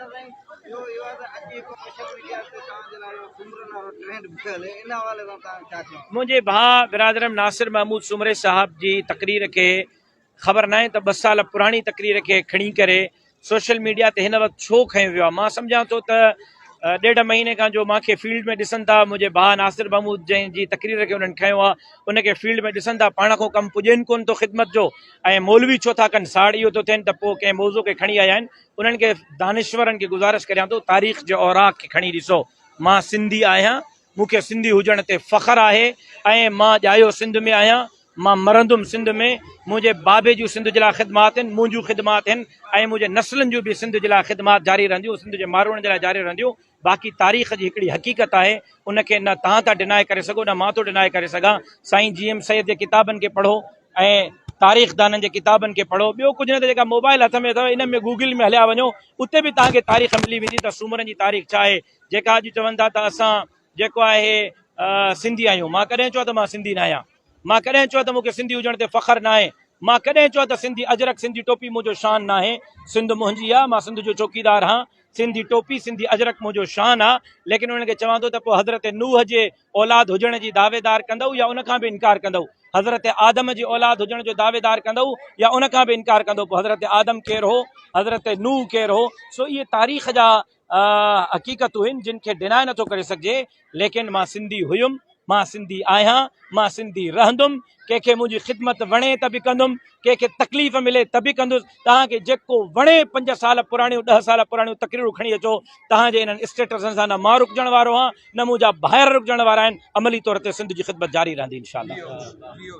اچا سائين ٻيو اهو آهي ته اڄ هڪ سوشل ميڊيا تي توهان جي لاء اهو سومرن وارو ٽرينڊ پيو هلي ان حوالي سان توهان ڇا چوندو؟ منهنجي ڀاء برادرم ناصر محمود سومري صاحب جي تقرير کي خبر ناهي ته ٻه سال پراڻي تقرير کي کڻي ڪري سوشل ميڊيا تي هن وقت ڇو کنيو ويو آهي مان سمجهان ٿو ته ڏيڍ مهيني کان جو مان کي فيلڊ ۾ ڏسن ٿا منهنجي ڀاء ناصر محمود جنهن جي تقرير کي انهن کنيو آهي ان کي فيلڊ ۾ ڏسن ٿا پاڻ کان ڪم پڄين ڪون ٿو خدمت جو ۽ مولوي ڇو ٿا ڪن ساڙ اهو ٿو ٿين ته پوء ڪنهن موضوع کي کڻي آيا آهن انهن کي دانشورن کي گذارش ڪريان ٿو تاريخ جي اوراق کي کڻي ڏسو مان سنڌي آهيان مون کي سنڌي هجڻ تي فخر آهي ۽ مان ڄايو سنڌ ۾ آهيان مان مرندم سنڌ ۾ منهنجي بابي جون سنڌ جي لاء خدمات آهن منهنجون خدمات آهن ۽ منهنجي نسلن جون به سنڌ جي لاء خدمات جاري رهنديون سنڌ جي ماروئڙن جي لاء جاري رهنديون باقي تاريخ جي هڪڙي حقيقت آهي ان کي نه توهان ٿا ڊنائي ڪري سگهو نه مان ٿو ڊنائي ڪري سگهان سائين جي ايم سيد جي ڪتابن کي پڙهو ۽ تاريخدانن جي ڪتابن کي پڙهو ٻيو ڪجهه نه ته جيڪا موبائل هٿ ۾ اٿو ان ۾ گوگل ۾ هليا وڃو اتي به توهان کي تاريخ ملي ويندي ته سومرن جي تاريخ ڇا آهي جيڪا اڄ چون ٿا ته اسان جيڪو آهي سنڌي آهيون مان ڪڏهن چيو ته مان سنڌي نه آهيان مان ڪڏهن چيو ته مون کي سنڌي هجڻ تي فخر ناهي مان ڪڏهن چيو ته سنڌي اجرڪ سنڌي ٽوپي منهنجو شان ناهي سنڌ منهنجي آ مان سنڌ جو چوڪيدار هان سنڌي ٽوپي سنڌي اجرڪ منهنجو شان آ ليڪن انهن کي چوان ٿو ته پوء حضرت نوح جي اولاد هجڻ جي دعويدار ڪندؤ يا ان کان به انڪار ڪندؤ حضرت آدم جي اولاد هجڻ جو دعويدار ڪندؤ يا ان کان به انڪار ڪندؤ پوء حضرت آدم ڪير هو حضرت نوح ڪير هو سو اهي تاريخ جا حقيقتون آهن جن کي ڊنائي نٿو ڪري سگهجي ليڪن مان سنڌي هيم مان سنڌي آهيان مان سنڌي رهندم ڪنهن کي منهنجي خدمت وڻي ته به ڪندم ڪنهن کي تڪليف ملي ته به ڪندس توهان کي جيڪو وڻي پنج سال پراڻيون ڏهه سال پراڻيون تقريرون کڻي اچو توهان جي انهن اسٽيٽسن سان نه مان رڪجڻ وارو آهيان نه منهنجا ڀائر رڪجڻ وارا آهن عملي طور تي سنڌ جي خدمت جاري رهندي انشاء الله.